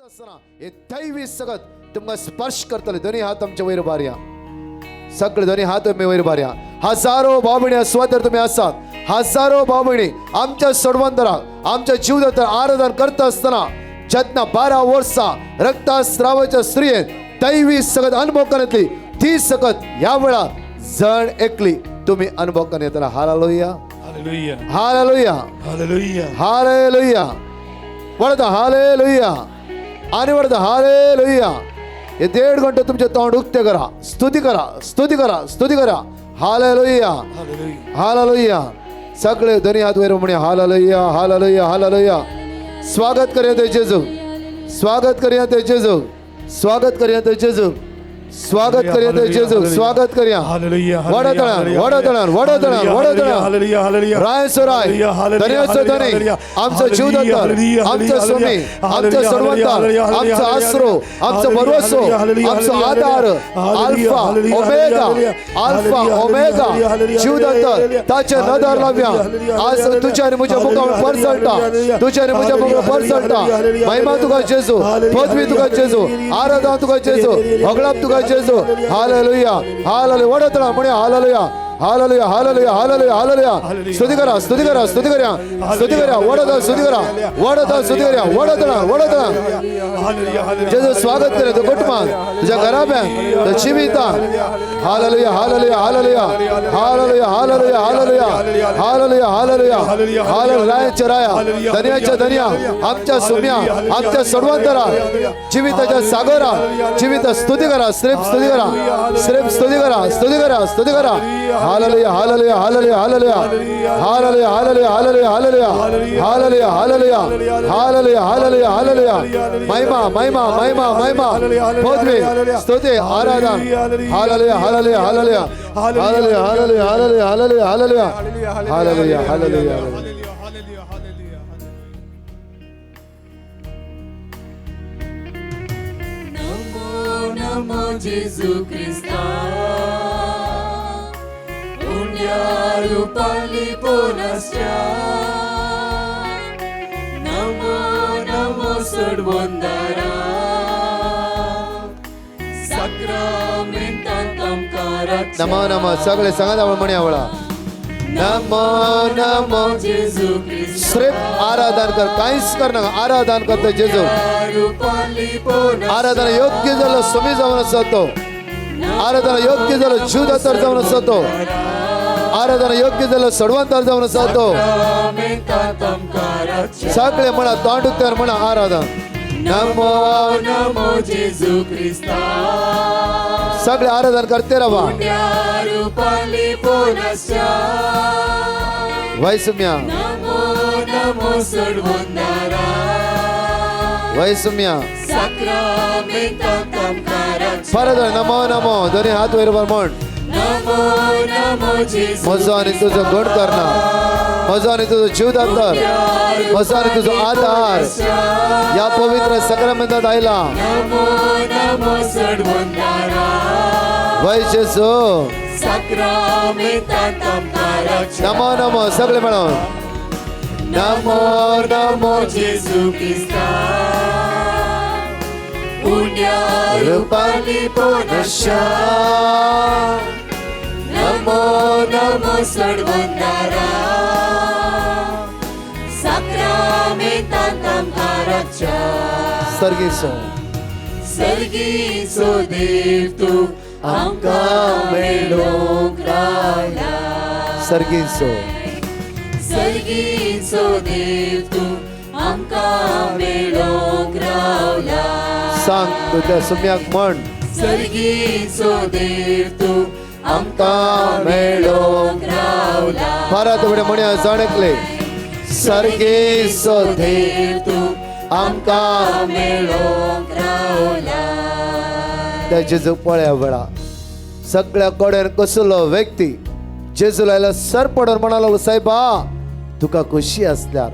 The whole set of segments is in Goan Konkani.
आसतना हे दैवी सगत तुमकां स्पर्श करतले. दोनी हात आमच्या वयर बारया, सगळे दोन्ही हात तुमी वयर बारया. हजारो भाव स्वतर तुमी आसात, हजारो भाव भयणी आमच्या सोडवंतराक आमच्या जीवदातर आराधन करता आसतना जेन्ना 12 वर्सां रक्तस्रावाच्या स्त्रियेन दैवी सगत अनुभव करतली ती सगत ह्या वेळार जण एकली तुम्ही अनुभव करून येताना. Hallelujah, hallelujah, hallelujah, hallelujah, hallelujah. वळता हालेलुया आणि वळता हालेलुया. हे 1.5 घंटे तुमचे तोंड उक्ते करा, स्तुती करा, स्तुती करा, स्तुती करा. Hallelujah, hallelujah. सगळे दोन्ही हात वयर म्हणे हालेलुया, हालेलुया, हालेलुया. स्वागत करूया ते जेजू, स्वागत करूया ते जेजू, स्वागत करूया ते जेजू, स्वागत करूया ते जेजू, स्वागत करूया. वडतळान, वडतळान, वडतळान, वडतळान. राय सोराय, धन्याचो धनी, आमचो जीवदातर, आमचो स्वामी, आमचो सर्वंतार, आमचो आसरो, आमचो भरवसो, आमचो आधार, अल्फा ओमेगा, अल्फा ओमेगा, जीवदातर ताचे नदर लावया. आज तुझ्या आनी म्हज्या मुखार परजळटा, तुझ्या आनी म्हज्या मुखार परजळटा. महिमा तुका जेजू, पदवी तुका जेजू, आराधना तुका जेजू, होगळाप तुका जेजू. Hallelujah, hallelujah. वडतळा म्हणे hallelujah, hallelujah, hallelujah, hallelujah, hallelujah. स्तुती करा, स्तुती करा, स्तुती करा, स्तुती करा. वडतळा स्तुती करा, वडतळा स्तुती करा, वडतळा, वडतळा. जेजू स्वागत करे तो कुटुंबान, तुझ्या घराब्यान, तुझ्या जिवितान. Hallelujah, hallelujah, hallelujah, hallelujah, hallelujah, hallelujah, hallelujah, hallelujah, hallelujah. रायाच्या राया, धन्याच्या धन्या, आमच्या सुम्या, आमच्या सर्वांतरा, जिविताच्या सागरा, जिवित स्तुती करा, श्रेप स्तुती करा, श्रेप स्तुती करा, स्तुती करा, स्तुती करा. Hallelujah, hallelujah, hallelujah, hallelujah, hallelujah, hallelujah, hallelujah, hallelujah, hallelujah, hallelujah, hallelujah, hallelujah, hallelujah. महिमा, महिमा, महिमा, महिमा, पदवी, स्तुती, आराधना. Hallelujah, hallelujah, hallelujah, hallelujah, hallelujah, hallelujah, hallelujah, hallelujah, hallelujah, hallelujah. नमो नमो जेजू क्रिस्ता, पुण्यारुपाली पोनस्या. नमो नमो सोडवंदारा, साक्रामेंतांत आमकां राखच्या. नमो नमो. सगळे सांगात आवड म्हणी आवडा. नमो नमो जेजू क्रिस्ता, श्रेप आराधन कर, कांयच कर नाका. आराधन करता जेजू, आराधना योग्य जालो समी जावन आसा तो, आराधना योग्य जालो जीवदातर जावन आसा तो, आराधना योग्य जालो सडवंतर जावन आसा तो. सगळे म्हणा, तोंड उक्त्यार म्हणा आराधना. नमो नमो जेजू क्रिस्ता, सगळे आराधन करते रावा. पुण्यारुपाली पोनस्या. वैसुम्या, नमो नमो सोडवंदारा, वैसुम्या, साक्रामेंतांत आमकां राखच्या. परत नमो नमो. दोन्ही हात वयर म्हण. नमो नमो जेजू, म्हजो आनी तुजो गुण करना, म्हजो आनी तुजो जीवदातर, म्हजो आनी तुजो आधार ह्या पवित्र सक्रामेंतांत आयला. नमो नमो सोडवंदारा, वय जेजू, साक्रामेंतांत आमकां राखच्या. नमो नमो. सगळे मेळोन नमो नमो जेजू क्रिस्ता, पुण्यारुपाली पोनस्या. नमो नमो सोडवंदारा, साक्रामेंतांत आमकां राखच्या. सर्गीचो, सर्गीचो देव तूं आमकां मेळोंक रावला. सर्गीचो, सर्गीचो देव तूं आमकां मेळोंक रावला. सांग तुझ्या सुम्याक म्हण. सर्गीचो देव तूं आमकां मेळोंक रावला. परत उडे म्हण्या जाण एकले. सर्गीचो देव तूं आमकां मेळोंक रावला. त्या जेजू पळया वेळा सगळ्या कडेन कसलो व्यक्ती जेजू लायला सर पडून म्हणालो, साहेबा तुका खुशी असल्यार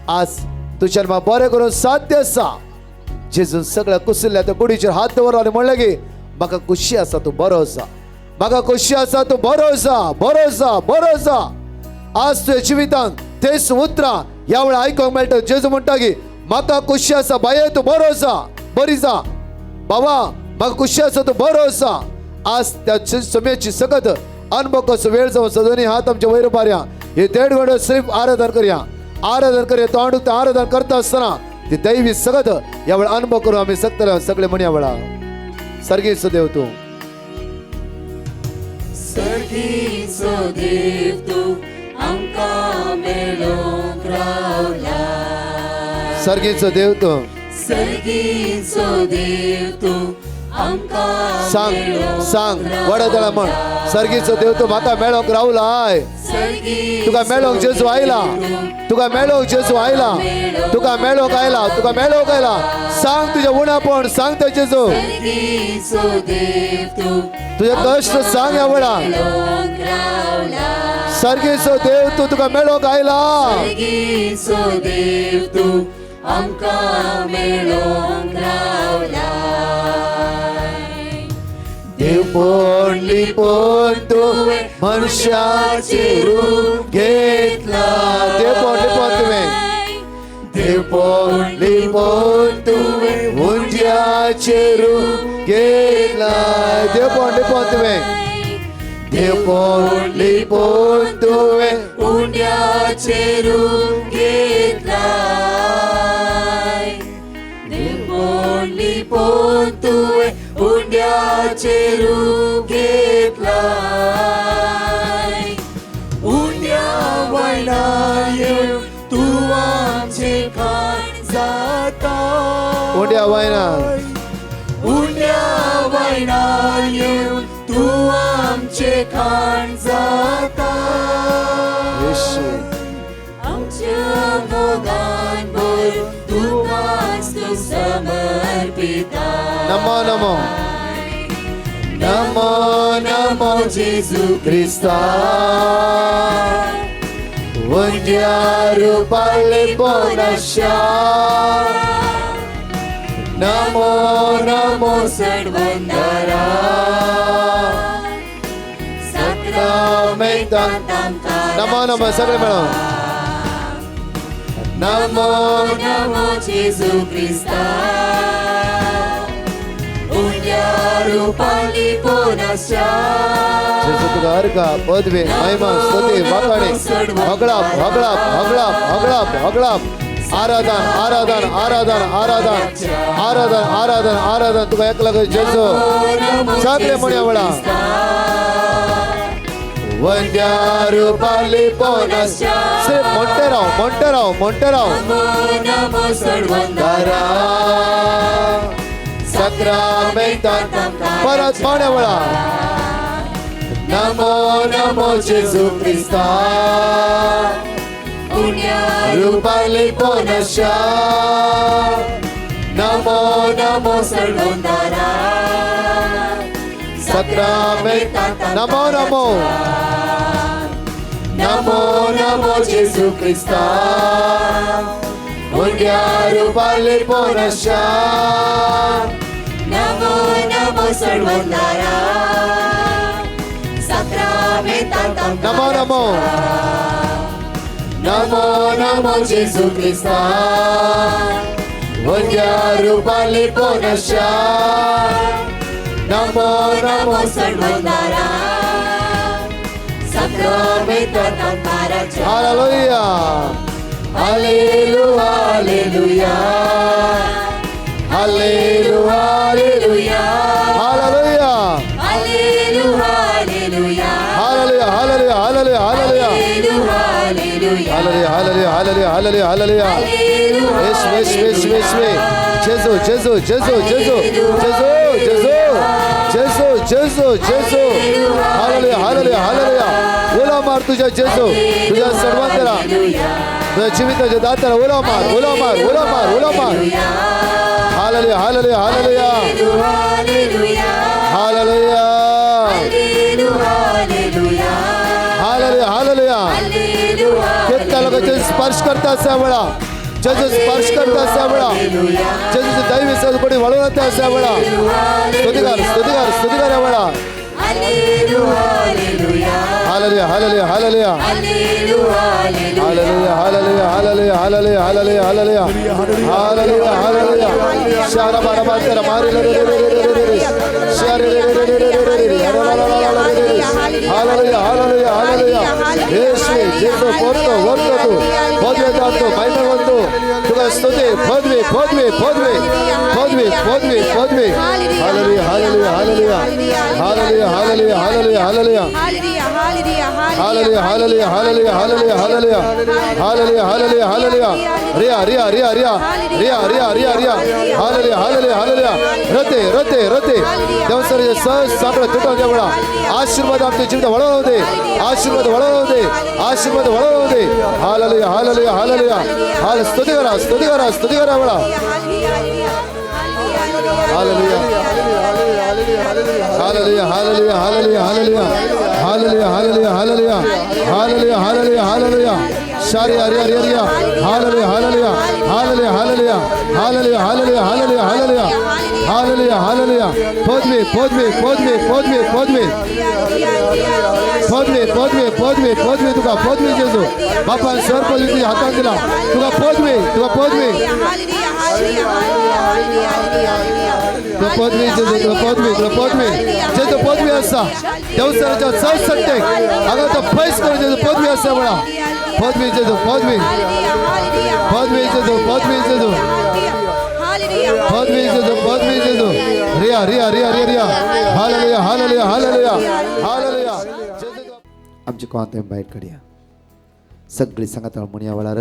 आज तुज्यान म्हाका बरें करून साध्य आसा. जेजून सगळ्या कुसल्या त्या कुडीचेर हात दवरलो आनी म्हणलें की म्हाका खुशी आसा, तूं बरो आसा, म्हाका खुशी आसा, तूं बरो आसा, बरो आसा, बरो आसा. आज तुज्या जिवितांत तेच उतरां ह्या वेळार आयकूंक मेळटा. जेजू म्हणटा की म्हाका खुशी आसा बाये तूं बरो आसा, बरी जा बाबा, म्हाका खुशी आसा तूं बरो आसा. आज त्या समयाची सगत अनुभव कसो वेळ जावन सदनी हात आमच्या वयर पारया. हे 1.5 घंटे सिर्फ आराधन करया, आराधन करया. तोंड उक्तें आराधन करता आसतना ती दैवी सगत ह्या वेळार अनुभव करून आमी शकतले सगळे म्हणया वेळा. सर्गीचो देव तूं, सर्गीचो देव तूं आमकां मेळोंक रावला. सर्गीचो देव तूं, सर्गीचो देव तूं आमकां सांग सांग वडदळा म्हण. सर्गीचो देव तूं म्हाका मेळोंक रावलाय. तुका मेळोंक जेजू आयला, तुका मेळोंक जेजू आयला, तुका मेळोंक आयला, तुका मेळोंक आयला. सांग तुजें उणापण, सांग ते जेजू, तुजे कश्ट सांग ह्या वेळा. सर्गीचो देव तूं तुका मेळोंक आयला. सर्गीचो देव तूं आमकां मेळोंक रावला. देव पण लिपोवन तुवें मनशाचें रूप घेतला. देव पण लिपोवन तुवें, देव पण लिपोवन तुवें उंज्याचें रूप घेतला. देव पण लिपोवन तुवें, देव पण लिपोवन तुवें उंड्याचें रूप घेतला. देव पण लिपोवन तुवें उंड्याचें रूप घेतला. उंड्या वयल्यार येवन तूं आमचें खाण जाता. उंड्या वयल्यार, उंड्या वयल्यार येवन तूं आमचें खाण जाता. आमच्या मोगान भरून तुकाच तूं समर्पिता. नमो नमो नमो नमो जेजू क्रिस्ता, उंड्या रुपार लिपोनाशा. नमो नमो सडवंदारा साक्रामेंतांत. नमो नमो सगळे मेळोन. नमो नमो जेजू क्रिस्ता, उंड्या रुपार लिपोनाशा. जेजू तुका अर्घा पदवी महिमा स्तुती वाखाणे होगळाप होगळाप होगळाप होगळाप होगळाप. आराधन आराधन आराधन आराधन आराधन आराधन आराधन तुका एकला जेजू. सगळे म्हणया वेळा. वंद्या रुपार लिपोनाशा. सिर्फ म्हणते राव, म्हणते राव, म्हणते राव. दारा साक्रामेंतांत. परत म्हणया वेळा. नमो नमो जेजू क्रिस्ता, रुपार लिपोनाशा. नमो नमो सडवंदारा साक्रामेंतांत. नमो नमो नमो नमो जेजू क्रिस्ता, उंड्या रुपार लिपोनाशा. नमो नमो सडवंदारा साक्रामेंतांत. नमो नमो नमो नमो जेजू क्रिस्ता, उंड्या रुपार लिपोनाशा. Namo Namo सडवंदारा साक्रामेंतांत. Hallelujah hallelujah hallelujah hallelujah hallelujah hallelujah hallelujah hallelujah hallelujah hallelujah hallelujah hallelujah hallelujah hallelujah hallelujah. येशू येशू येशू येशू जेजू जेजू जेजू जेजू जेजू जेजू जेजू जेजू जेजू. Hallelujah hallelujah hallelujah. उलो मार तुझ्या जेजू, तुझ्या सर्वांतरा, तुझ्या जिविताच्या दाताला उलो मार, उलो मार, उलो मार, उलो मार. Hallelujah hallelujah hallelujah hallelujah hallelujah hallelujah. त्या लोकांचे स्पर्श करता अशा वेळा जेजू स्पर्श करता अशा वेळा जेजूचे दैवी सदपडी वळवता अशा वेळा. स्तुतिकार स्तुतिकार स्तुतिकार या वेळा. Hallelujah. Hallelujah, hallelujah, hallelujah. Hallelujah, hallelujah, hallelujah, hallelujah, hallelujah, hallelujah. Hallelujah, hallelujah. शारा बारा बारा मारी रे रे रे रे रे रे. शारे रे रे रे रे रे रे. Hallelujah, hallelujah, hallelujah. येशू जेजू पोरतो वरतो तू पदवे जातो महिमा वंदो तुका स्तुती पदवी पदवी पदवी पदवी पदवी पदवी. Hallelujah, hallelujah, hallelujah. Hallelujah, hallelujah, hallelujah, hallelujah. Hallelujah, hallelujah, hallelujah, hallelujah, hallelujah. Hallelujah, hallelujah, hallelujah. Riya Riya Riya Riya Riya Riya Riya Riya. Hallelujah, hallelujah, hallelujah. रते रते रते देवसराचे सहज साकडं तुटून देवळा आशीर्वाद आमच्या जीवित वळवून दे, आशीर्वाद वळवून दे, आशीर्वाद वळवून दे. Hallelujah, hallelujah, hallelujah. हाल स्तुती करा, स्तुती करा, स्तुती करा वळा. Hallelujah, hallelujah, hallelujah, hallelujah, hallelujah, hallelujah, hallelujah, hallelujah, hallelujah, hallelujah, hallelujah. शारी Hari Hari Hari. Hallelujah, hallelujah, hallelujah, hallelujah, hallelujah, hallelujah, hallelujah, hallelujah, hallelujah, hallelujah. पदवी पदवी पदवी पदवी पदवी पदवी पदवी पदवी पदवी. तुका पदवी जेजू बापान स्वर पदवी तुझ्या हातान दिला. तुका पदवी, तुका पदवी, तुका पदवी जेजू, तुका पदवी, तुका पदवी जेजू. पदवी आसा देवसराच्या चौसट्टेक हांगा तो पयस करून जेजू पदवी आसा म्हणा. पदवी जेजू, पदवी, पदवी जेजू, पदवी जेजू, पदवी जेजू, पदवी जेजू. Riya Riya Riya Riya Riya. Hallelujah, hallelujah, hallelujah, hallelujah. आमचे कोणात भायर काडया. सगळी सांगता म्हणया वेळार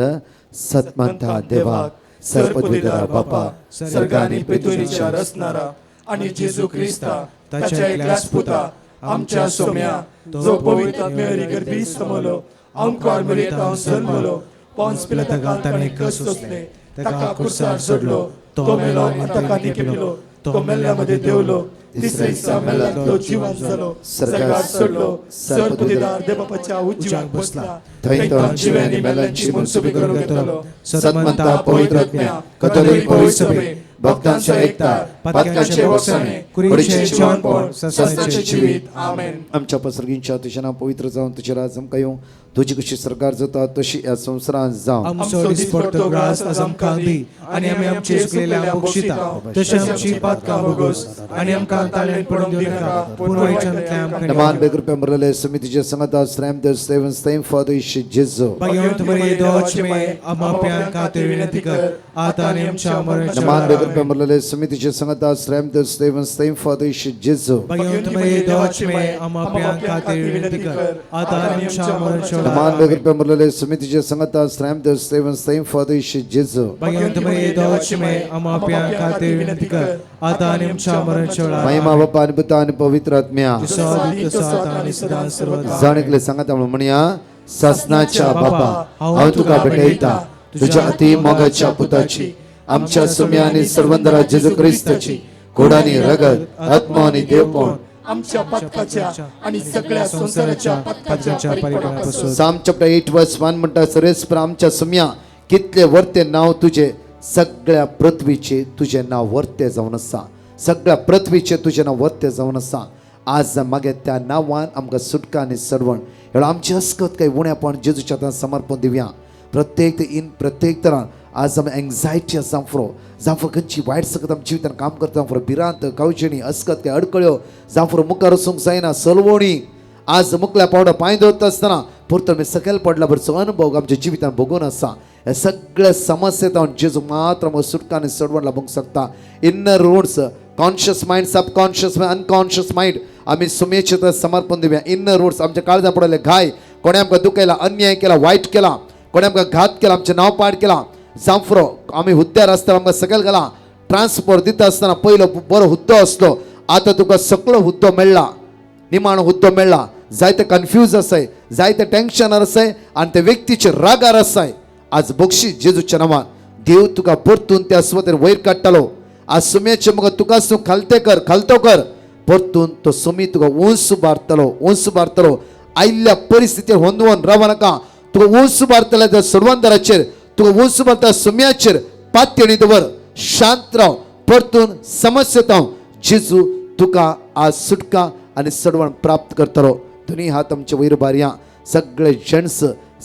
सतमंता देवा सरपदवीधरा बापा सर्गानी पृथ्वीच्या रचणारा आणि जेजू ख्रिस्ता ताच्या एकल्याच पुता आमच्या सोम्या जो पवित्र आत्म्यारी गर्भी समलो आमकार मरेतावन जल्मलो पॉन्स पिलाता ताणें कस सोंसले ताका कुर्सार सोडलो तो मेलो आनी ताका निकेपिलो तो मेल्ल्या मदें देवलो तिसरे दिसा मेल्ल्यांतलो जिवन जालो सर्गार सोडलो सर पदवीदार देवबापाच्या उजव्याक बसला थंय तो जिव्यांनी मेल्ल्यांची मनसुबी करून घेतलो. सतमंता पवित्र आत्म्या कथोलिक पवित्र सभे भक्तांच्या एकता पातकांचे वसणे कुडीचे जिवनपण सस्ताचे जिवीत. आमेन. आमच्या पसरगींच्या तुझ्या नांव पवित्र जावन तुझे राज आमकां येवं. तुजी कशी सरकार जाता तशी ह्या संवसारांत जावं. आमचो दिसपडतो ग्रास आज आमकां दी आनी आमी आमचे चुकलेल्या बक्षिता तशें आमची पातकां भोगोस आनी आमकां ताळ्यान पडून दिवनाका पूण वायटांतल्यान आमकां नमान बेकृपे मरलेले समितीचे संगता श्रेम देव सेवन सेम फादर इशे जेजू. भगवंत मरिये देवाचे माये आम्हा पाप्यां खातीर विनंती कर आता आनी आमच्या मरणाच्या नमान वेळार. बेकृपे मरलेले समितीचे संगता श्रेम देव सेवन सेम फादर इशे जेजू. भगवंत मरिये देवाचे माये आम्हा पाप्यां खातीर विनंती कर आता आनी आमच्या मरणाच्या वेळार. नमान बेकृपे मरलेले समितीचे संगता श्रेम देव सेवन सेम फादर इशे जेजू. भगवंत मरिये देवाचे माये आम्हा पाप्यां खातीर विनंती कर आता आनी आमच्या मरणाच्या वेळार. महिमा बापा आणि पुता आणि पवित्र आत्म्या. जसो आदी तसो आता आनी सदां सर्वदा. जाण एकले सांगता म्हणून म्हणया सासनाच्या बापा हांव तुका भेटयता तुझ्या अति मोगाच्या पुताची आमच्या सुम्या आणि सर्वंदरा जेजू क्रिस्ताची कोडानी रगत आत्मा आणि देवपण आमच्या पातकाच्या आणि सगळ्या संसाराच्या पातकाच्या परिणामापासून. साम चॅप्टर 8 वर्स 1 म्हणटा सरेस्पर आमच्या सुम्या कितले वर्ते नांव तुझे सगळ्या पृथ्वीचे तुझे नांव वर्ते जावन आसा. सगळ्या पृथ्वीचे तुझे नांव वर्ते जावन आसा. आज मागीर त्या नांवान आमकां सुटका आनी सरवण ह्या आमची हसकत काय उणेपण जेजूच्या हातान समर्पण दिवया. प्रत्येक इन प्रत्येक तरान आज आमी एंग्जायटी आसा जावं जावं खंयची वायट सकत आमच्या जिवितान काम करता जावं भिरांत कावचेणी असकत काय अडकळ्यो जावं मुखार वचूंक जायना सलवणी आज मुकल्या पावडा पांय दवरता आसतना परतून आमी सकयल पडला बरचो अनुभव आमच्या जिवितान भोगून आसा. ह्या सगळ्या समस्येत हांव जेजू मात्र आमकां सुटका आनी सडवण लाबूंक शकता. Inner roots conscious mind subconscious mind unconscious mind आमी सुमेचे तर समर्पण दिवया. इन्नर रूट्स आमच्या काळजा पडले घाय कोणें आमकां दुखयला अन्याय केला वायट केला कोणें आमकां घात केला आमचें नांव पाड केला जांफरो आमी हुद्द्यार आसतना आमकां सकयल घाला ट्रान्सफर दिता आसतना पयलो बरो हुद्दो आसलो आतां तुका सगळो हुद्दो मेळ्ळा निमाणो हुद्दो मेळ्ळा. जायते कन्फ्यूज आसाय जायते टेन्शनार आसाय आनी ते व्यक्तीचे रागार आसाय. आज बक्षीस जेजूच्या नांवान देव तुका परतून त्या सुवातेर वयर काडटालो. आज सुम्याचे मुखार तुका तूं खालते कर खालतो कर परतून तो सुमी तुका उंच उबारतलो उंच उबारतलो. आयिल्ल्या परिस्थितीर होंदवून राव नाका. तुका उंच उबारतले त्या सर्वंदराचेर तुका उंच उबारता सुम्याचेर पातयणी दवर शांत राव परतून समस्येत हांव जेजू तुका आज सुटका आनी सडवण प्राप्त करतलो. दोन्ही हात आमचे वयर बारया, सगळे जेंट्स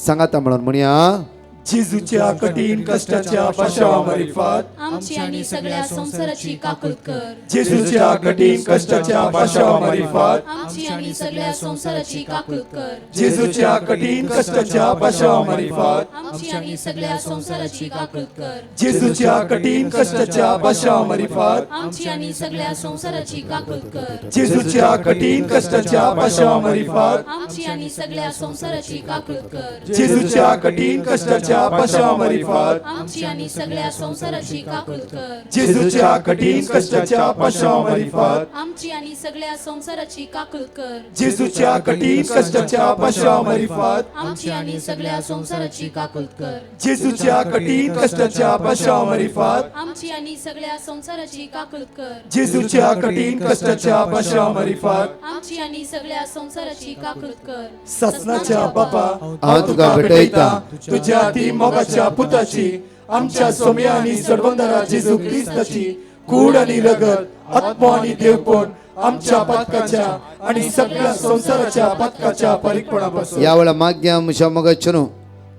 सांगाता म्हणून म्हणया, जेजूच्या कठीण कष्टाच्या पाशावा मारिफात आमची आणि सगळ्या संसाराची काकूत कर. जेजूच्या कठीण कष्टाच्या पाशावा मारिफात आमची आणि सगळ्या संसाराची काकूत कर. जेजूच्या कठीण कष्टाच्या पाशावा मारिफात आमची आणि सगळ्या संसाराची काकूत कर. जेजूच्या कठीण कष्टाच्या पाशावा मारिफात आमची आणि सगळ्या संसाराची काकूत कर. जेजूच्या कठीण कष्टाच्या पाशावा मारिफात आमची आणि सगळ्या संसाराची काकूत कर. जेजूच्या कठीण कष्टाच्या पाशावा मारिफात आमची आणि सगळ्या संसाराची काकूत कर. जेजूच्या कठीण कष्टाच्या पाशावा मारिफात आमची आणि सगळ्या संसाराची काकूत कर. जेजूच्या कठीण कष्टाच्या पाशावा मारिफात आमची आणि सगळ्या संसाराची काकूत कर. जेजूच्या कठीण कष्टाच्या पाशावा मारिफात आमची आणि सगळ्या संसाराची काकूत कर. जेजूच्या कठीण कष्टाच्या पाशावा मारिफात आमची आणि सगळ्या संसाराची काकूत कर. ससनाच्या बापा, हांव तुका भेटयता तुझ्या ती मोगाच्या पुताची, आमच्या सोम्या आणि सर्वंदरा जेजू क्रिस्ताची कूड आणि रगत, आत्मा आणि देवपण आमच्या पातकाच्या आणि सगळ्या संसाराच्या पातकाच्या परिपणापासून. या वेळा माग्या म्हज्या मोगाचें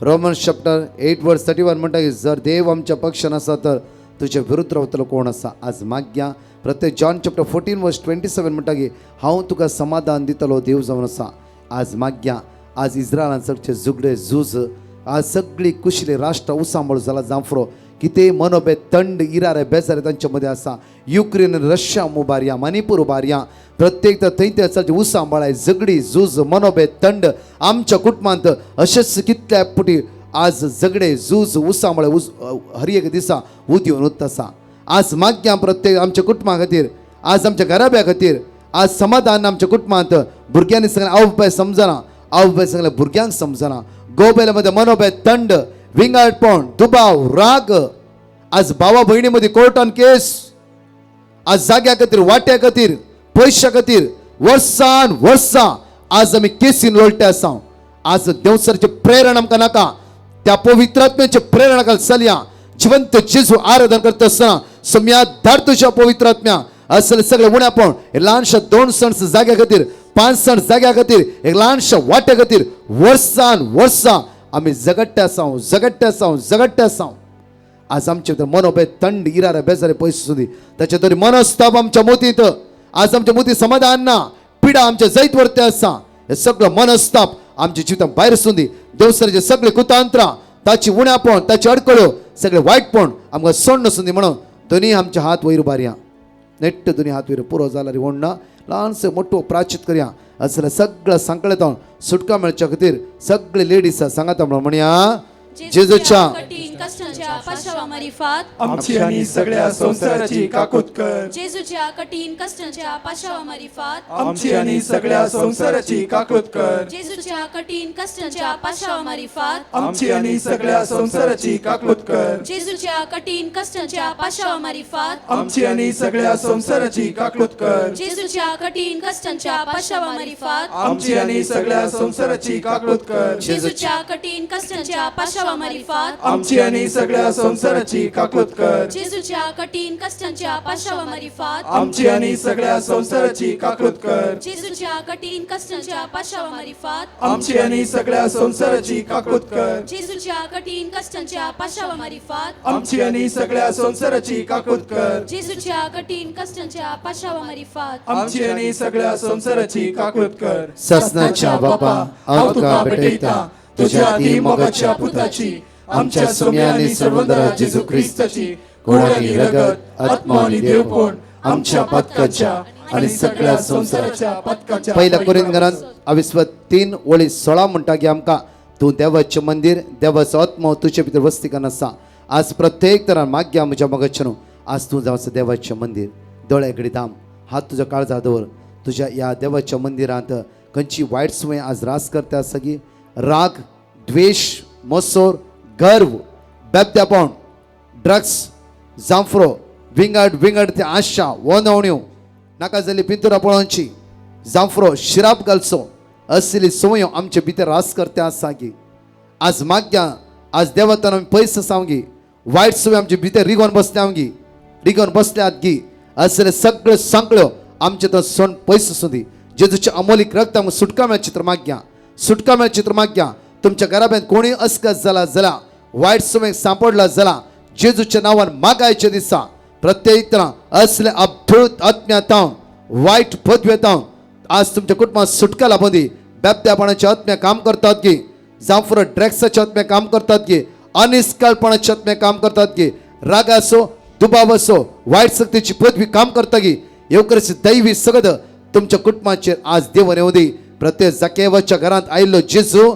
रोमन चॅप्टर 8 वर्स 31 म्हणटा की जर देव आमच्या पक्षान आसा तर तुजे विरुद्ध रावतलो कोण आसा. आज माग्या प्रत्येक जॉन चॅप्टर 14 वर्स 27 म्हणटा की हांव तुका समाधान दितलो देव जावन आसा. आज माग्या आज इस्रायलान सगळे झुगडे झूज, आज सगळी कुशिल्ली राष्ट्रां उसांबळ जाला जांफरो, कितें मनोबे थंड इरारे बेजारे तांचे मदें आसा. युक्रेन रशिया उबारया, मणिपूर उबारया, प्रत्येक थंय थंय चलचे उसांबळाय झगडी झूज मनोबे थंड आमच्या कुटुंबांत अशेंच कितल्या पुटी आज झगडे झूज उसांबळे उस हर एक दिसा उदयन उरता आसा. आज माग्या प्रत्येक आमच्या कुटुंबा खातीर, आज आमच्या घराब्या खातीर, आज समाधान आमच्या कुटुंबांत भुरग्यांनी सगळें आवय बापाय समजना, आवय बापाय सगळ्या भुरग्यांक समजना, गोबेल्या मध्ये मनोबे थंड विंगाडपण दुबाव राग, आज भावा भयणी मध्ये कोर्टान केस, आज जाग्या खातीर वाट्या खातीर पयशा खातीर वर्सान वर्सां आज आमी केसीन लोळटे आसा. आज देवसराचें प्रेरण आमकां नाका, त्या पवित्रात्म्याचें प्रेरणा घाल चलया. जिवंत जेजू आराधन करता आसतना सम्या धाड तुज्या पवित्रात्म्या असले सगळे उण्यापण ल्हानशा 2 सण जाग्या खातीर, 5 सण जाग्या खातीर, एक ल्हानशा वाट्या खातीर वर्सान वर्सां आमी झगडटे आसा, झगडटे आसा, झगडटे आसा. आज आमचे भितर मनोबे थंड इरारे बेजारे पयस सुदी ताचे तरी मनस्ताप आमच्या मोतींत, आज आमच्या मोती समाधान ना, पिडा आमच्या जैत वरते आसा. हे सगळं मनस्ताप आमच्या जिवितां भायर सुंदी. देवसराचे सगळे कुतांत्रां, ताची उण्यापण, ताची अडकळ्यो, सगळे वायटपण आमकां सोडण सुंदी. म्हणून दोन्ही आमचे हात वयर उबारया, नेट्ट दोन्ही हात वयर पुरो जाला रे ओडना ल्हानसो मोठो प्राचित करया. असले सगळं सांकळें सुटका मेळच्या खातीर सगळे लेडीज सांगाता म्हणून म्हणया, जेजूच्या कठीण कष्टांच्या पाशावा मारिफात आमची आणि सगळ्या संसाराची काकूत कर. जेजूच्या कठीण कष्टांच्या पाशावा मारिफात आमची आणि सगळ्या संसाराची काकूत कर. जेजूच्या कठीण कष्टांच्या पाशावा मारिफात आमची आणि सगळ्या संसाराची काकूत कर. जेजूच्या कठीण कष्टांच्या पाशावा मारिफात आमची आणि सगळ्या संसाराची काकूत कर. जेजूच्या कठीण कष्टांच्या पाशावा मारिफात आमची आणि सगळ्या संसाराची काकूत कर. जेजूच्या कठीण कष्टांच्या पाशावा मारिफात आमची आणि सगळ्या संसाराची काकूत कर. जेजूच्या कठीण कष्टांच्या पाशावा मारिफात आमची आणि सगळ्या संसाराची काकूत कर. जेजूच्या कठीण कष्टांच्या पाशावा मारिफात आमची आणि सगळ्या संसाराची काकूत कर. जेजूच्या कठीण कष्टांच्या पाशावा मारिफात आमची आणि सगळ्या संसाराची काकूत कर. जेजूच्या कठीण कष्टांच्या पाशावा मारिफात आमची आणि सगळ्या संसाराची काकूत कर. ससनाच्या बापा, हांव तुका भेटयता तुझ्या ती मोगाच्या पुताची, आमच्या सोम्या आणि सर्वंदरा जेजू क्रिस्ताची कूड आणि रगत, आत्मा आणि देवपण आमच्या पातकाच्या आणि सगळ्या संसाराच्या पातकाच्या. पहिल्या कोरिंथकरांत अविस्वत 3 ओळी 16 म्हणटा की आमकां तूं देवाचें मंदीर, देवाचो आत्मो तुजे भितर वस्ती करून आसा. आज प्रत्येक तरान माग्या म्हज्या मोगाचें न्हू, आज तूं जावचो देवाचें मंदीर. दोळे घडी दाम, हात तुज्या काळजा दवर. तुज्या ह्या देवाच्या मंदिरांत खंयची वायट संवय आज रास करता सगळी, राग, द्वेश, मसोर, गर्व, बेबद्यापण, ड्रग्स, जांफरो, विंगड विंगड ते आशा वनवण्यो, नाका जाल्ली पिंतुरां पळोवची, जांफरो, शिराप घालचो, असली संवयो आमचे भितर रास करता आसा गी. आज माग्या आज देवतान आमी पयस आसाव गी, वायट संवय आमचे भितर रिगोन बसल्या गी, रिगोन बसल्यात गी, असले सगळ्यो सांकळ्यो आमचे तो सण पयस आसूं दी. जेजूच्या अमोलीक रक्त आमकां सुटका मेळचें चित्र मागया, सुटका मेळचें चित्र मागया. तुमच्या घराब्यांत कोणूय अस्कस जाला जाला, वायट सुमेक सांपडला जाला, जेजूच्या नांवान मागायचे दिसा प्रत्येक तरा असले अद्भुत आत्म्या तावन, वायट पदवे तावन आज तुमच्या कुटुंबात सुटका लाभूं दी. बेबद्यापणाच्या आत्म्या काम करतात की, जांव ड्रग्साच्या आत्म्या काम करतात की, अनिस्काळपणाच्या आत्म्या काम करतात की, रागाचो दुबावाचो वायट शक्तीची पदवी काम करता की, येवकरची दैवी सगद तुमच्या कुटुंबाचेर आज देवन येवं दी. प्रत्येक जाकेवाच्या घरांत आयिल्लो जेजू,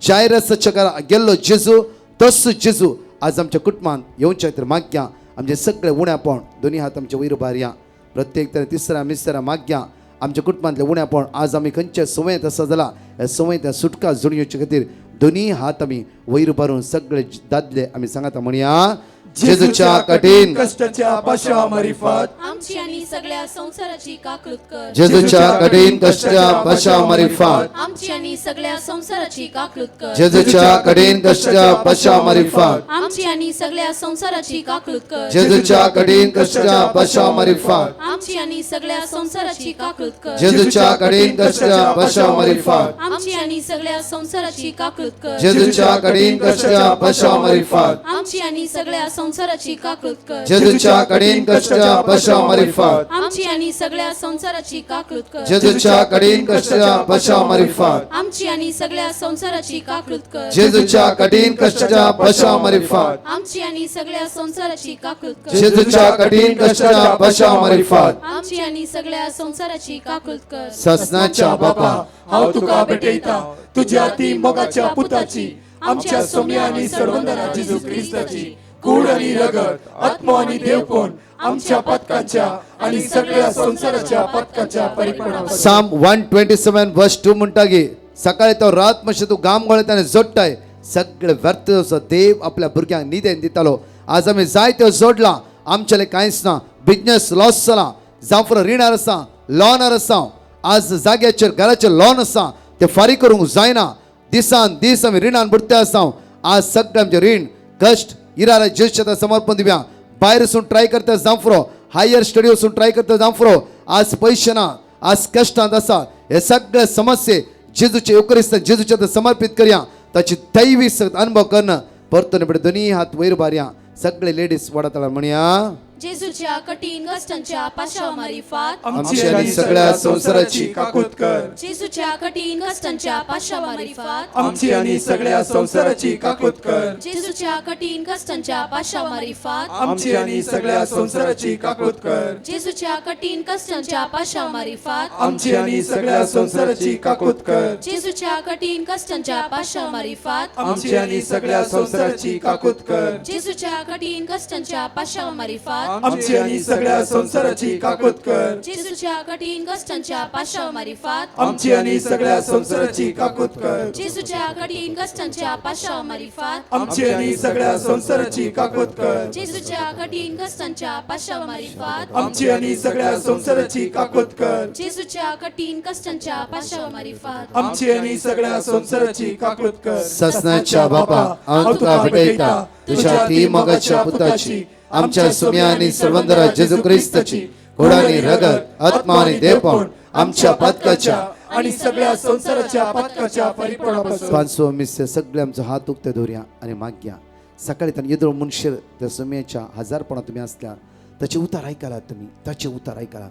जायरसाच्या घरात गेल्लो जेजू, तस जेजू आज आमच्या कुटुंबांत येवच्या खातीर मागया. आमचे सगळे उण्यापण दोन्ही हात आमचे वयर उबारया. प्रत्येक तरेन तिसऱ्या मिसऱ्या मागया. आमच्या कुटुंबांतले उण्यापण आज आमी खंयच्या संवयेंत आसा जाला, ह्या संवयेंत सुटका जोडून येवचे खातीर दोन्ही हात आमी वयर उबारून सगळे दादले आमी सांगाता म्हणया, जेजूच्या कठीण कष्टाच्या पाशा मारिफात आमची आणि सगळ्या संसाराची काकळूत कर. जेजूच्या कठीण कष्टाच्या पाशा मारिफात आमची आणि सगळ्या संसाराची काकळूत कर. जेजूच्या कठीण कष्टाच्या पाशा मारिफात आमची आणि सगळ्या संसाराची काकळूत कर. जेजूच्या कठीण कष्टाच्या पाशा मारिफात आमची आणि सगळ्या संसाराची काकळूत कर. जेजूच्या कठीण कष्टाच्या पाशा मारिफात आमची आणि सगळ्या संसाराची काकळूत कर. जेजूच्या कठीण कष्टाच्या पाशा मारिफात आमची आणि सगळ्या संसाराची काकळूत कर. जेजूच्या कठीण कष्टाच्या पाशा मारिफात आमची आणि सगळ्या संसाराची काकळूत कर. जेजूच्या कठीण कष्टाच्या पाशा मारिफात आमची आणि सगळ्या संसाराची काकळूत कर. जेजूच्या कठीण कष्टाच्या पाशा मारिफात आमची आणि सगळ्या संसाराची काकळूत कर. जेजूच्या कठीण कष्टाच्या पाशा मारिफात आमची आणि सगळ्या संसाराची काकळूत कर. ससनाच्या बापा, हांव तुका भेटयता तुझ्या ती मोगाच्या पुताची, आमच्या सोम्या आणि सर्वंदना जेजू क्रिस्ताची कूड आणि रगत, आत्मा आणि देवपण आमच्या पातकाच्या आणि सगळ्या संसाराच्या पातकाच्या परिपणापासून. साम 127 वर्स 2 म्हणटा की सकाळी तो रात मातशें तूं गाम गळत आनी जोडटाय सगळे व्यर्थ जावचो. देव आपल्या भुरग्यांक निदेन दितालो. आज आमी जायत्यो जोडलां, आमच्याले कांयच ना. बिजनेस लॉस जाला, जावं रिणार आसा, लॉनार आसा, आज जाग्याचेर घराचेर लॉन आसा, ते फारीक करूंक जायना. दिसान दीस आमी रिणान बुडते आसा. आज सगळें आमचें रीण कश्ट इरारा जेजूच्या समर्पण दिवया. भायर वचून ट्राय करता जांफरो, हायर स्टडी वचून ट्राय करता जांफरो, आज पयशे ना, आज कश्टांत आसा. हे सगळे समस्ये जेजूचे येवकरिस्त जेजूच्या समर्पीत करया. ताची दैवी अनुभव करणं परतून पडे दोन्ही हात वयर उबारया. सगळे लेडीज वडाताळा म्हणया, जेजूच्या कठीण कष्टांच्या पाशाव मारिफात आमची आणि सगळ्या संसाराची काकूत कर. जेजूच्या कठीण कष्टांच्या पाशाव मारिफात आमची आणि सगळ्या संसाराची काकूत कर. जेजूच्या कठीण कष्टांच्या पाशाव मारिफात आमची आणि सगळ्या संसाराची काकूत कर. जेजूच्या कठीण कष्टांच्या पाशाव मारिफात आमची आणि सगळ्या संसाराची काकूत कर. जेजूच्या कठीण कष्टांच्या पाशाव मारिफात आमची आणि सगळ्या संसाराची काकूत कर. जेजूच्या कठीण कष्टांच्या पाशाव मारिफात आमची आणि सगळ्या संसाराची काकूत कर. जेजूच्या कठीण कष्टांच्या पाशाव मारिफात आमची आणि सगळ्या संसाराची काकूत कर. जेजूच्या कठीण कष्टांच्या पाशाव मारिफात आमची आणि सगळ्या संसाराची काकूत कर. जेजूच्या कठीण कष्टांच्या पाशाव मारिफात आमची आणि सगळ्या संसाराची काकूत कर. जेजूच्या कठीण कष्टांच्या पाशाव मारिफात आमची आणि सगळ्या संसाराची काकूत कर. ससनाच्या बापा, हांव तुका भेटयता तुझ्या ती मोगाच्या पुताची, आमच्या सुम्या आणि सर्वंदरा जेजू क्रिस्ताची घोडानी रगत, आत्मा आणि देवपण आमच्या पातकाच्या आणि सगळ्या संसाराच्या पातकाच्या परिपणापासून. पांचवो मिस सगळे आमचो हात उक्ते दवरया आनी मागया. सकाळी ताणें येदोळ मनशेर त्या सुम्याच्या हजारपणा तुमी आसल्यार ताचे उतार आयकलात, तुमी ताचे उतार आयकलात.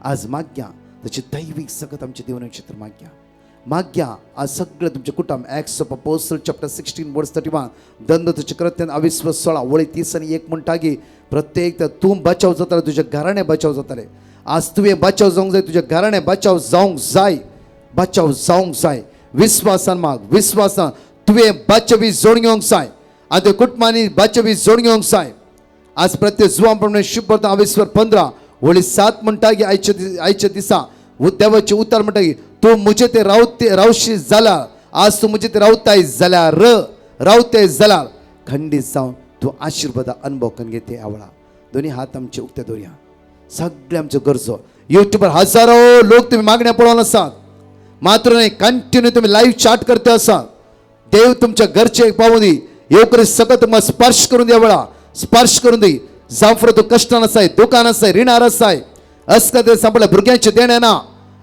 आज मागया ताची दैवीक सकत आमच्या देवना क्षेत्र मागया मागया. आज सगळें तुमचें कुटुंब Acts of Apostle chapter 16 verse 31 दंड तुझे कृत्यान अविस्वास 16 वळी 30 आनी 1 म्हणटा की प्रत्येक तूं बचाव जाताले, तुज्या घराणें बचाव जाताले. आज तुवें बचाव जावंक जाय, तुज्या घराणें बचाव जावंक जाय, बचाव जावंक जाय. विस्वासान माग, विस्वासान तुवें बचावी जोड घेवंक जाय आनी त्या कुटुंबांनी बचावी जोड घेवंक जाय. आज प्रत्येक जुवां प्रमाणे शुभ्रता अविस्वर 15 वळी 7 म्हणटा की आयच्या दिसा देवाचें उतर म्हणटा की तूं म्हजे ते रावते रावशी जाल्यार, आज तूं म्हजे ते रावताय जाल्यार, रावताय जाल्यार खंडीत जावन तूं आशिर्वादा अनुभव करून घेते. आवळा दोन्ही हात आमचे उक्ते दवरया. सगळे आमच्यो गरजो युट्यूबार हजारो लोक तुमी मागण्या पळोवन आसात, मात्र न्हय कंटिन्यू तुमी लायव्ह चाट करते आसात. देव तुमच्या घरचे पावूं दी, येवकरी सकत तुमकां स्पर्श करून दी, वेळा स्पर्श करून दी. जावं फुडें तूं कश्टान आसाय, दुकान आसाय, रिणार आसाय, अस्कते सांपडल्या भुरग्यांचें देणें ना,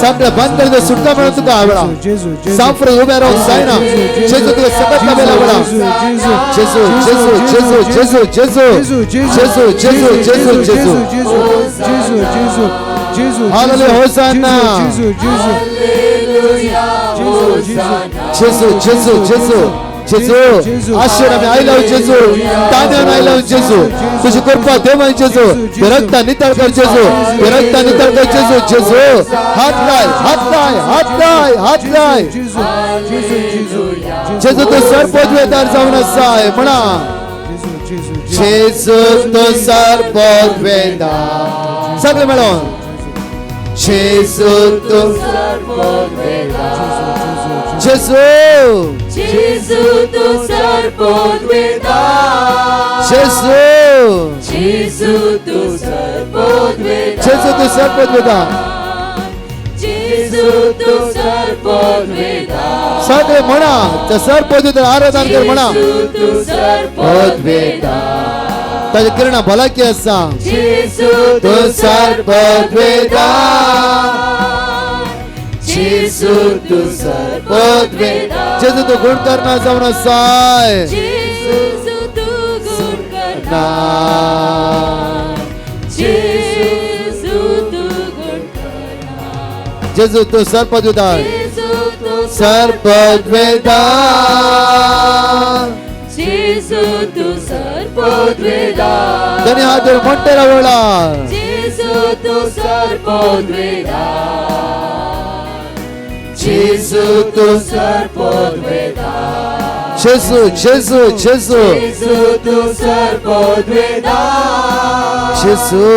सगळे बंद कर सुटका मेळून तुका आवडा सांफ्र उबे रावूंक जायना जेजू तुका सकत लाभेला आवडा जेजू जेजू जेजू जेजू जेजू जेजू जेजू जेजू जेजू जेजू जेजू हालेलुया होसाना जेजू जेजू जेजू जेजू जेजू आशेर आमी आयला जेजू तान्यान आयला जेजू तुजी कृपा देवान जेजू रक्ता नितळ कर जेजू रक्ता नितळ कर जेजू जेजू हात लाय हात लाय हात लाय हात लाय जेजू तूं सर्वपदवेदार जावन आसाय म्हणा जेजू तूं सर्वपदवेदार सगळे मेळोन जेजू तूं जेजू जेजू तूं सर्वपदवेदार जेजू जेजू तूं सर्वपदवेदार जेजू तूं सर्वपदवेदार जेजू तूं सर्वपदवेदार सगळे म्हणा त्या सर्वपदवेदार आराधन कर म्हणा जेजू तूं सर्वपदवेदार ताच्या किरणा भलायकी आसा जेजू तूं सर्वपदवेदार जेजू तूं सर्वपदवेदार जेजू तूं गुण करना जावन आसाय जेजू तूं गुण करना जेजू तूं गुण करना जेजू तूं सर्वपदवेदार जेजू तूं सर्वपदवेदार जेजू तूं सर्वपदवेदार धनी हात धरून म्हणटे रावला जेजू तूं सर्वपदवेदार जेजू तूं सर्वपदवेदार जेजू जेजू जेजू जेजू तूं सर्वपदवेदार जेजू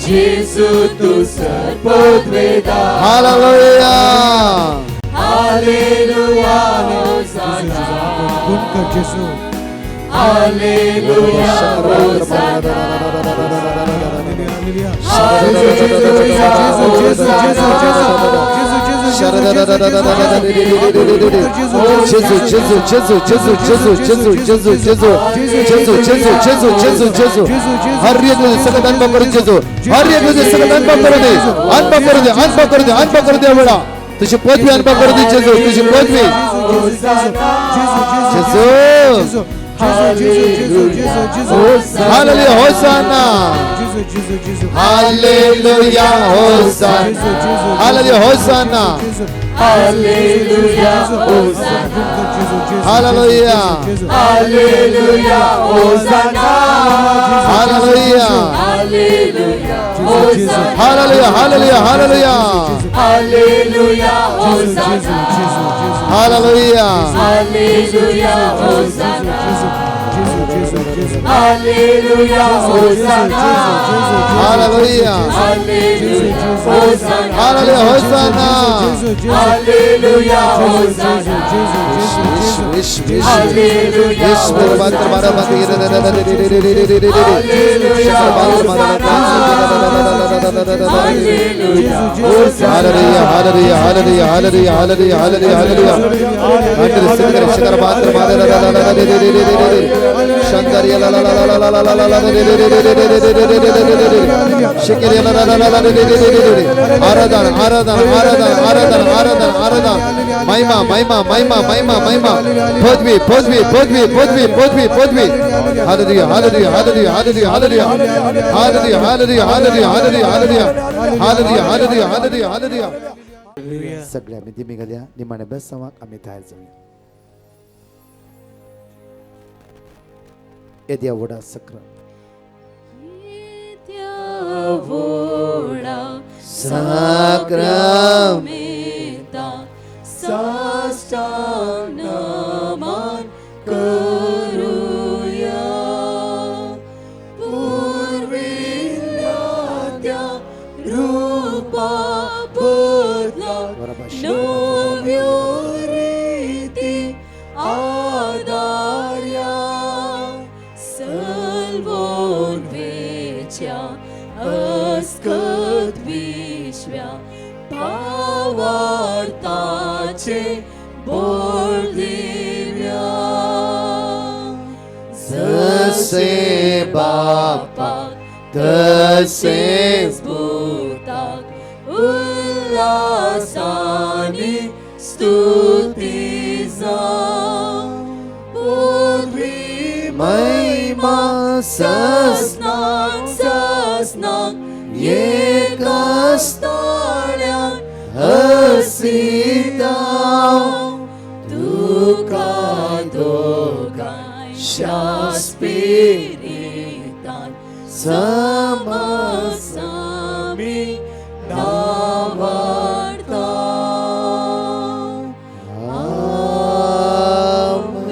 जेजू तूं सर्वपदवेदार हालेलुया हालेलुया होसाना गुण कर जेजू हालेलुया होसाना हालेलुया जेजू जेजू जेजू जेजू जेजू जेजू जेजू जेजू जेजू जेजू जेजू जेजू जेजू हर एक सगळं अनुभव करून जेजू हर एक सगळं अनुभव करू दे अनुभव करू दे अनुभव करू दे अनुभव करू दे वेळा तुझी पदवी अनुभव करू दे जेजू तुझी पदवी जेजू hallelujah hosanna hallelujah hosanna hallelujah hosanna hallelujah hosanna hallelujah hallelujah hosanna hallelujah hallelujah hosanna hallelujah hallelujah hallelujah hallelujah hosanna hallelujah hallelujah hosanna hallelujah hosanna hallelujah hallelujah hosanna hallelujah hosanna hallelujah hosanna यीशु यीशु यीशु मेरे पात्र मारा बात hallelujah hallelujah hallelujah hallelujah hallelujah hallelujah hallelujah अंडर सिंगर शिखर पात्र मारा शंकर ला ला ला ला ला ला ला ला शिकर ला ला ला ला आराधन आराधन आराधन आराधन आराधन आराधन महिमा महिमा महिमा महिमा महिमा पदवी पदवी पदवी पदवी पदवी पदवी hallelujah hallelujah hallelujah hallelujah hallelujah hallelujah hallelujah hallelujah hallelujah hallelujah hallelujah hallelujah hallelujah. सगळे आम्ही दिमी घालया निमाणे बेसांवाक आमी तयार जावया. येद्या व्हडा सक्र येद्या व्हडा साक्रामेंता साष्टांग नमन करूया पुर्विल्ल्या त्या रूपा बदला नव्यो रिती आदार्या सलवोन वेच्या अस्कत विश्व्या पावार्ताचे बोल दिव्या जसे बापा तसेच भूताक उल्लासाचे उगडासांनी स्तुती जावं पदवी महिमा ससनाक ससनाक एकास्ताण्याक हसिता तुका दोगांय स्पिरितान समसामी नावाडता. आमेन.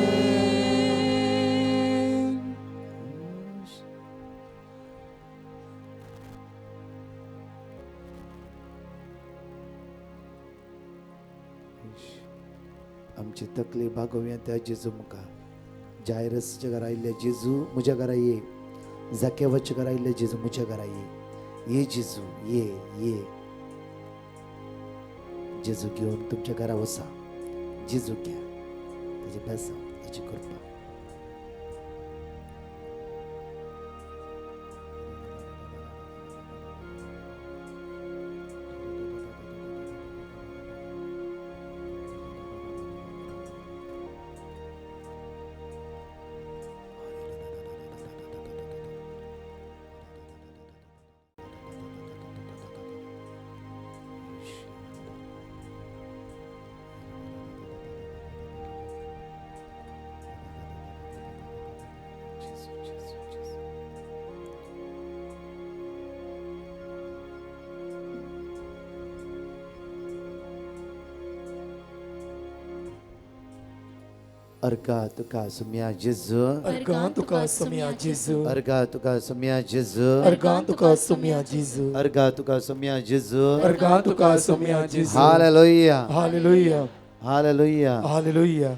आमची तकली भागोवया त्या जेजू मुखार. जायरसच्या घरा आयिल्ले जेजू म्हज्या घरा ये, जाकेवाच्या घरा आयिल्ले जेजू म्हज्या घरा ये, ये जेजू ये ये. जेजू घेवन तुमच्या घरा वसा, जेजू घ्या, ताजे बेसांव, ताची कृपा. अर्गा तुका सुम्या जेजू, अर्गां तुका सोम्या जेजू, अर्गा तुका सुम्या जेजू, अर्गां तुका सोम्या जेजू, अर्गा तुका सुम्या जेजू. अर्गां तुका सोम्या जेजू. Hallelujah, hallelujah, hallelujah. हालेलुया.